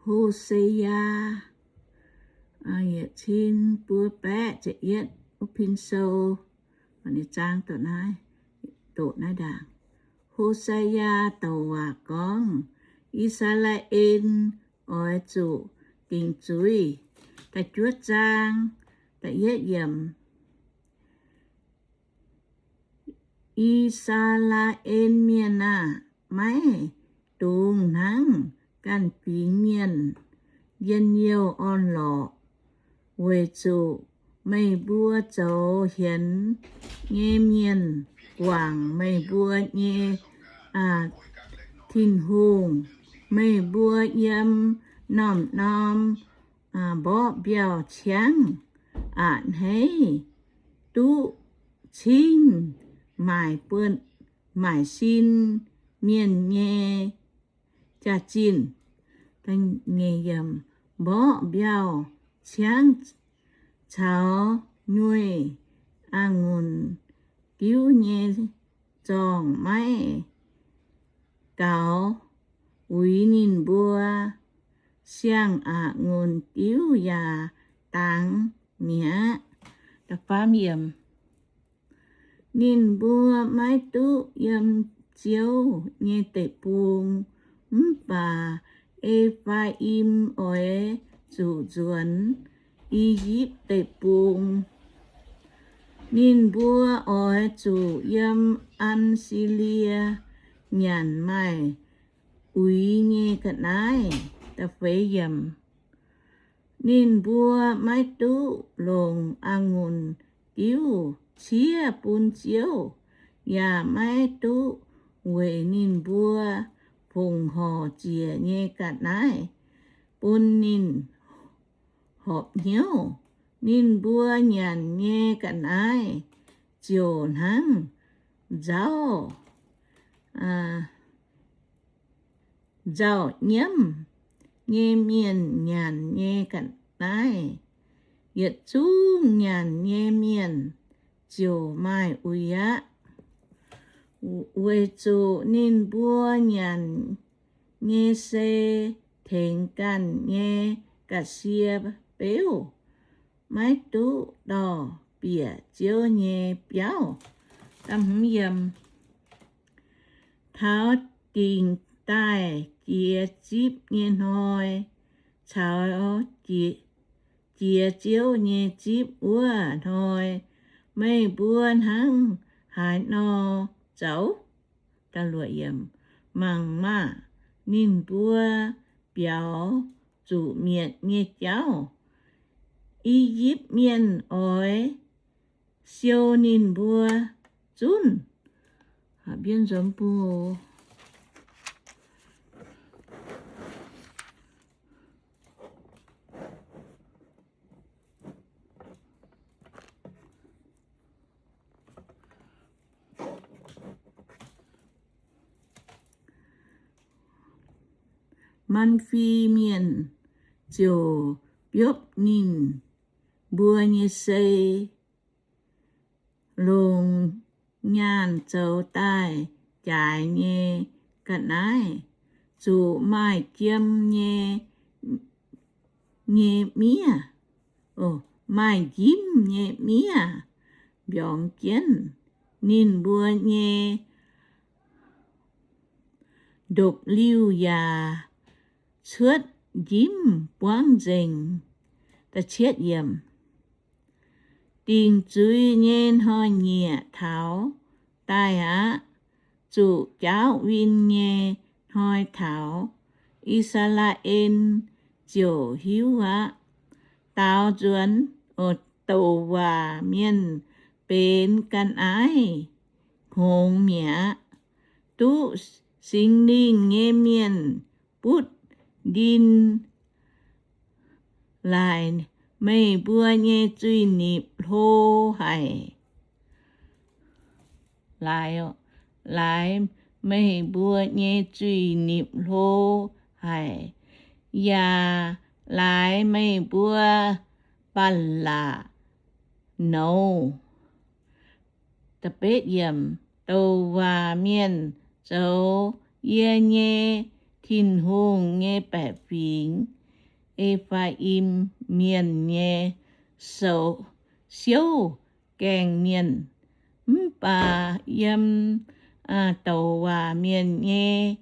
Ho^se^yaa, yietc cin buo baeqv ziepc yietv, wuov pin sou, zaang doqc naaiv, doqc naaiv ndaangc. Ho^se^yaa douc waac gorngv, I^saa^laa^en oix zuqc dingc zuiz. Da'juov zaang, da'yietv yiemc. I^saa^laa^en Mienh aah! Maiv dungx hnangv ganh fingx mienh njien-youh orn-lorqc, weic zuqc meih mbuo zoux hienx nyei mienh guangc meih mbuo nyei Tin-Hungh. Meih mbuo yiem norm-norm mborqv mbiauh ciangv a'hneiv duqv cingv maaic buonv, maaic sin mienh nyei jaax-zinh. Mborqv mbiauh ciangv caux nyueih a'ngunc diuv nyei zorngh maiv gaux uix ninh mbuo, siang-a'ngunc diuv yaac dangx mi'aqv. Ninh mbuo maiv duqv yiem Ziouv nyei deic-bung, mv baac E^faa^im oix zuqc nzuonx I^yipv Deic-Bung. Ninh mbuo oix zuqc yiem An^si^lie nyanc maaih uix nyei ga'naaiv. Ninh mbuo maiv duqv longc a'ngunc diuv ciev bun Ziouv, yaac maiv duqv weic ninh mbuo fongc horc ziec nyei ga'naaiv bun ninh horpc hnyouv. Ninh mbuo nyanc nyei ga'naaiv ziouc hnangv nzauv, nzauh nyiemv nyei mienh nyanc nyei ga'naaiv. Yietc zungv nyanc nyei mienh ziouc maaih uix aqv, weic zuqc ninh mbuo nyanc nyei se tengx ganh nyei ga'sie beuv, maiv duqv dorh bieqc Ziouv nyei biauv. Taux dingc daaih jiex zipv nyei hnoi, caux jiex Ziouv nyei zipv wuov hnoi, meih mbuo hnangv haaix nor zoux? Mangc maah! Ninh mbuo biaux zuqc mietc nyei jauv. I^yipv Mienh oix siou ninh mbuo zunv. Manv-fim Mienh ziouc biopv ninh mbuo nyei sei, longc nyaanh zoux daaih jaaix nyei ga'naaiv, zuqc maaih jiem nyei, nyei miev, maaih njimv nyei miev mbiorngz jienv. Ninh mbuo nyei ndopv-liuh yaac cuotv njimv buangv nzengc. Dingc zuiz nyei hnoi-nyieqc taux daaih aqv. Zuqc jaauv win nyei hnoi taux, I^saa^laa^en ziouc hiuv aqv. Daaux nzuonx, douc waac mienh benx ga'naaiv hngongx mi'aqv. Duqv Singx Lingh nyei mienh butv ndin laaix meih mbuo nyei zuiz-nipc hlo haic. Laaix, laaix meih mbuo nyei zuiz-nipc hlo haic, yaac laaix meih mbuo ba'laqc nouz. Douc waac mienh zoux yie nyei Tin-Hungh nyei baeqc fingx, E^faa^im Mienh nyei siouv gaengh mienh. Mv baac yiem douc waac mienh nyei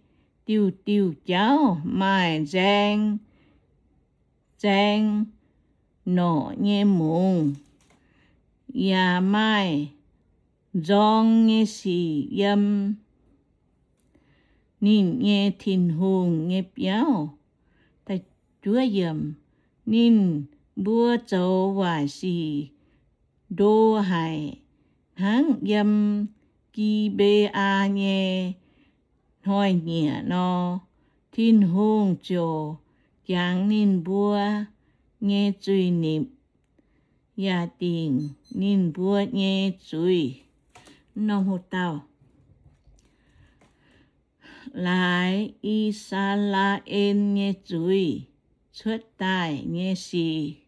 diuh diuh jauv maaih nzaeng nzaeng norqc nyei mungz, yaac maaih nzorng nyei sic yiem ninh nyei Tin-Hungh nyei biauv. Ninh mbuo zoux waaic sic ndo haic, hnangv yiem Gi^mbe^aa nyei hnoi-nyieqc nor. Tin-Hungh ziouc jangx ninh mbuo nyei zuiz-nipc, yaac dingc ninh mbuo nyei zuiz. Laaix I^saa^laa^en nyei zuiz cuotv daaih nyei sic.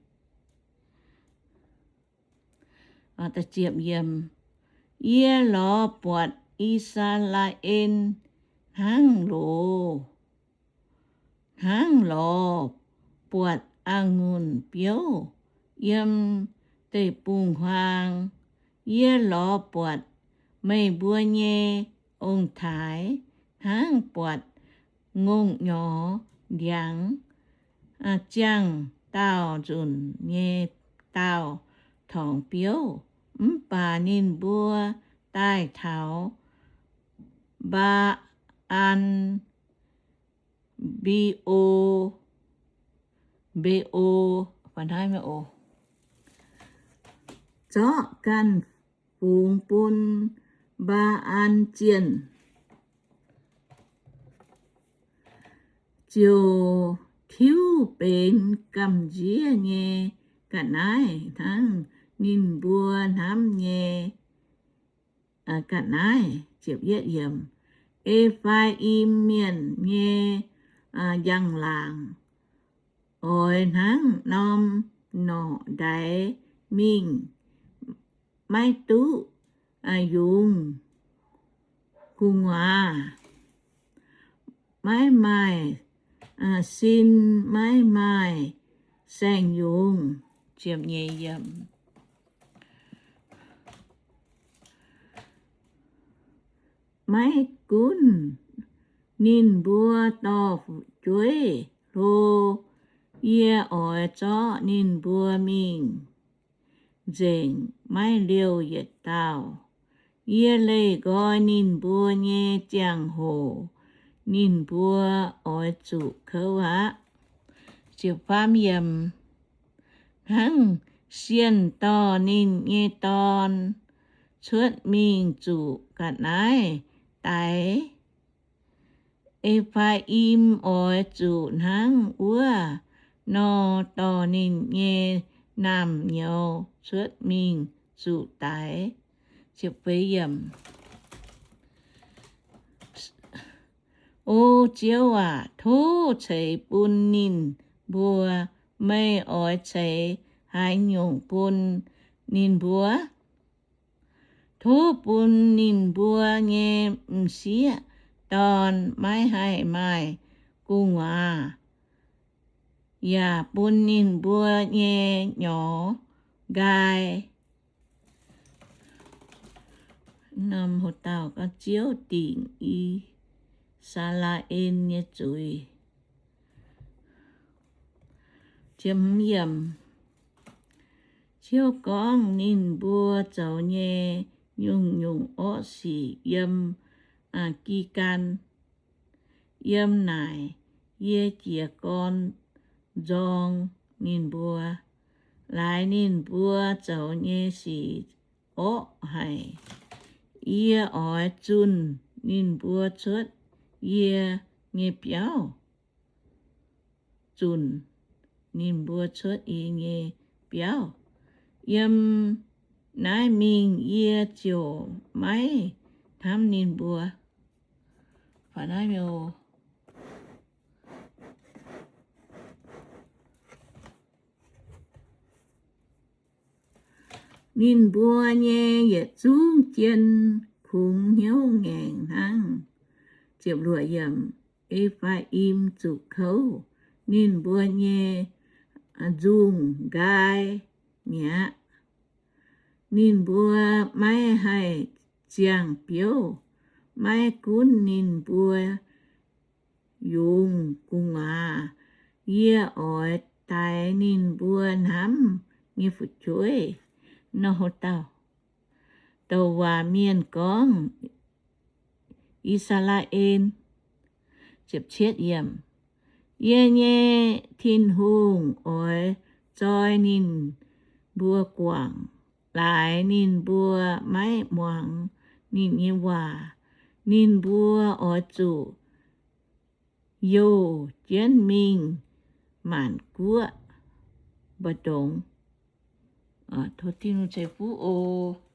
Yie lorz buatc I^saa^laa^en hnangv loz, hnangv lorz buatc a'ngunc biouv yiem deic-bung-huaang. Yie lorz buatc meih mbuo nyei ong-taaix hnangv buatc ngongh nyorx ndiangx ziangh daauh nzunc nyei daauh torngx biouv. Mv baac ninh mbuo daaih taux Mbaa^an, Mbe^o, Mbe^o, zorqv ganh fungx bun Mbaa^an zienh, ziouc tiuv benx gamh nziev nyei ga'naaiv hnangv ninh mbuo hnamv nyei ga'naaiv. E^faa^im Mienh nyei njang-laangc oix hnangv norm norqc ndaix mingh, maiv duqv yungz gu'nguaaz, maiv maaih sin, maiv maaih saeng-yungz. Maiv gunv ninh mbuo dorh fu'jueiv hlo, yie oix zorqv ninh mbuo mingh nzengc maiv liouh yietc dauh. Yie leih nqoi ninh mbuo nyei ziangh hoc, ninh mbuo oix zuqc kouv aqv. Hnangv sienh dorh ninh nyei dorn cuotv mingh zuqc ga'naaiv daix, E^faa^im oix zuqc hnangv wuov nor dorh ninh nyei naamh nyouz cuotv mingh zuqc daix. O Ziouv aac, tov ceix bun ninh mbuo. Meih oix ceix haaix nyungc bun ninh mbuo? Tov bun ninh mbuo nyei m'sieqv dorn maiv haih maaih gu'nguaaz, yaac bun ninh mbuo nyei nyorx nqaai. Ziouv dingc I^saa^laa^en nyei zuiz. Ziouv gorngv ninh mbuo zoux nyei nyungc-nyungc orqv sic yiem Gin^gaan, yiem naaic yie jiez gorn nzorng ninh mbuo, laaix ninh mbuo zoux nyei sic orqv haic. Yie oix zunh ninh mbuo cuotv yie nyei biauv, zunc ninh mbuo cuotv yie nyei biauv. Yiem naaiv mingh yie ziouc maiv hnamv ninh mbuo. Ninh mbuo nyei yietc zungv jien kungx hnyouv ngaengc hnangv. E^faa^im zuqc kouv, ninh mbuo nyei nzungh nqaai mi'aqv. Ninh mbuo maiv haih ziangh biouv, maiv gunv ninh mbuo yungz gu'nguaaz. Yie oix daix ninh mbuo hnamv nyei fu'jueiv. Nor haaix dauh, douc waac mienh gorngv, I^saa^laa^en. Yie nyei Tin-Hungh oix zoi ninh mbuo guangc, laaix ninh mbuo maiv muangx ninh nyei waac. Ninh mbuo oix zuqc youh jienv mingh maanc guoqv mbu'ndongx. Tov Tin-Hungh ceix fuqv oc.